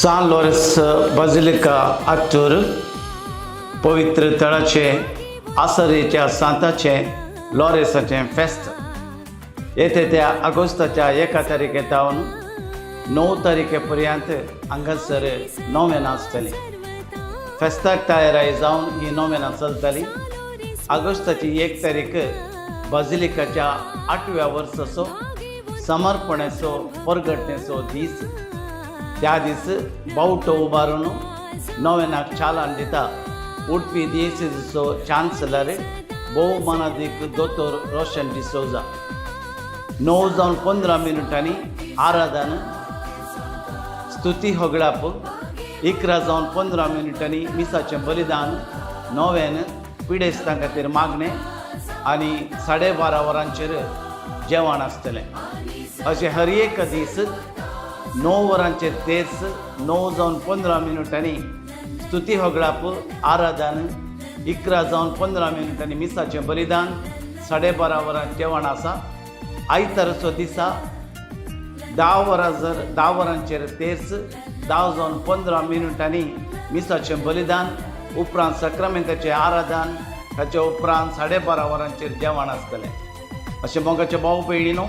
सान लॉरेन्स बाजिलिका आत्तूर पवित्र थळाचें आसरेच्या सांताचें लॉरेसाचें फेस्त येते त्या आगोस्ताच्या एका तारखे सावन 9 तारखे पर्यंत हांगासर नोवेनां आसतलीं. फेस्ताक तयाराय जावन ही नोवेनां चलतालीं. आगोस्ताची 1 तारीख बाजिलिकाच्या 8व्या वर्साचो समर्पणाचो परगटणेचो दीस. त्या दीस बावटो उबारून नोवेनाक चालन दिता उडपी दियेसीचो चान्सलर भोव मानादीक दोतोर रोशन डिसोजा. 9 जावन 15 मिनटांनी आराधन, स्तुती होगडाप. 11 जावन 15 मिनटांनी मिसाचें बलिदान, नोवेन, पिडेस्तां खातीर मागणें आनी 12:30 वरांचेर जेवण आसतलें. अशें हर एक दीस 9 वरांचेर तेर्स, 9 जावन 15 मिनटांनी स्तुती होगडाप, आराधन, 11 जावन 15 मिनटांनी मिसाचें बलिदान, 12:30 वरां जेवण आसा. आयताराचो दिसा 10 वरां जर 10 वरांचेर तेर्स, 10 जावन 15 मिनटांनी मिसाचें बलिदान, उपरांत सक्रामेंताचें आराधन, ताचे उपरांत 12:30 वरांचेर जेवण आसतलें. अशें मोगाचे भाव भयणीनो,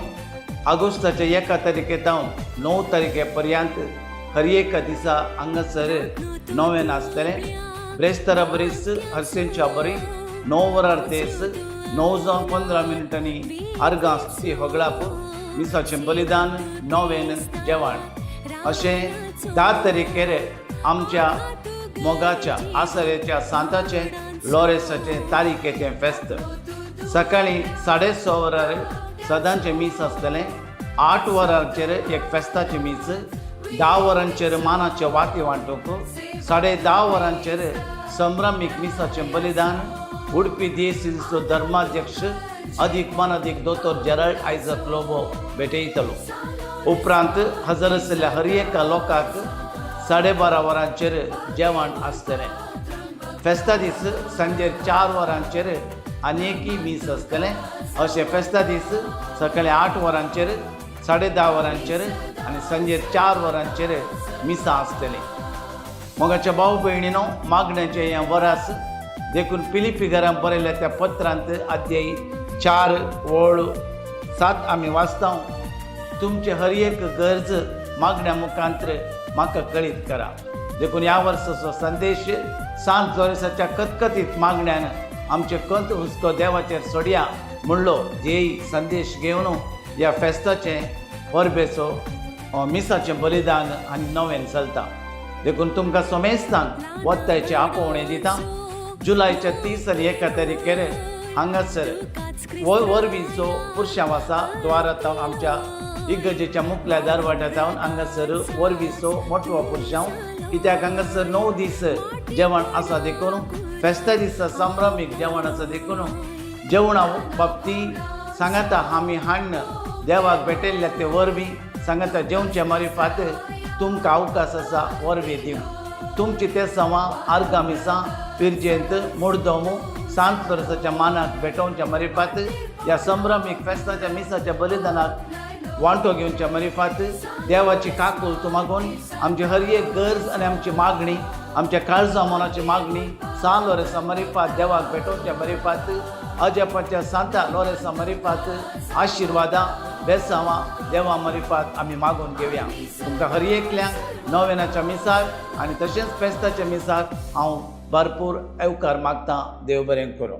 आगोस्ताच्या 1 तारखे जावन 9 तारखे पर्यंत हर एका दिसा हांगासर नोवेन आसतलें. ब्रेस्तारा बरीच हरसेंच्या बरी 9 वरार तेर्स, 9 जावन 15 मिनटांनी आर्गां, स्तुती होगडाप, मिसाचें बलिदान, नोवेन, जेवण. अशें 10 तारखेर आमच्या मोगाच्या आसरेच्या सांताचें लॉरेसाचें तारीखेचें फेस्त. सकाळीं 6:30 वरार सदांचें मीस आसतलें. 8 वरांचेर एक फेस्ताचें मीस, 10 वरांचेर मानाचे वाती वांटूंक, 10:30 वरांचेर संभ्रमीक मिसाचें बलिदान. उडपी दियेसीचो धर्माध्यक्ष अदीक मानादीक दोतोर जेराल्ड आयजक लोबो भेटयतलो. उपरांत हजर आशिल्ल्या हर एका लोकांक 12:30 वरांचेर जेवण आसतलें. फेस्ता दीस सांजेर 4 वरांचेर आनी एकय मीस आसतलें. अशें फेस्ता दीस सकाळीं 8 वरांचेर, 10:30 वरांचेर आनी सांजेर 4 वरांचेर मिसां आसतलीं. मोगाच्या भाव भयणीनो, मागण्याचें हें वरास. देखून पिलिपी घरां बरयल्या त्या पत्रांत अध्याय 4 ओळ 7 आमी वाचता, तुमचे हर एक गरज मागण्या मुखांतर म्हाका कळीत करा. देखून ह्या वर्साचो संदेश, सांत लोरेसाच्या कतकतीत मागण्यान आमचे कंत हुस्को देवाचेर सोडया म्हणलो ध्येय संदेश घेवन ह्या फेस्ताचें परबेचो मिसाचें बलिदान आनी नवेन चलता. देखून तुमकां सोमेस्तान वत्तायचें आपोवणें दिता. जुलायच्या 30 आनी 1 तारखेर हांगासर वरवीचो पुरशांव आसा. द्वारांत आमच्या इगर्जेच्या मुखल्या दरवाट्या जावन हांगासर वरवीचो मोटवो पुरशांव, कित्याक हांगासर 9 दीस जेवण आसा. देखून फेस्ता दिसा संभ्रमीक जेवण आसा. देखून जेवणा बाबती सांगाता आमी हाण्ण देवाक भेटयल्ल्या ते वरवीं सांगाता जेवचे मारिफात तुमकां अवकाश आसा वरवीं दिवंक. तुमची ते सवां, आर्गां मिसां पिरजेंत मुडदोमू सांत लोरेसाच्या मानाक भेटोवच्या मरिफात, ह्या संभ्रमीक फेस्ताच्या मिसाच्या बलिदानाक वांटो घेवच्या मरिफात देवाची काकूल मागून आमची हर एक गरज आनी आमची मागणी, आमच्या काळजा मनाची मागणी सान लोरेसा मरिफात देवाक भेटोवच्या मरिफात, अजपाच्या सांता लोरेसा मरिफात आशिर्वादां, बेसांवां देवा मरिफात आमी मागून घेवया. तुमकां हर एकल्यांक नोवेनाच्या मिसाक आनी तशेंच फेस्ताच्या मिसाक हांव भरपूर येवकार मागता. देव बरें करूं.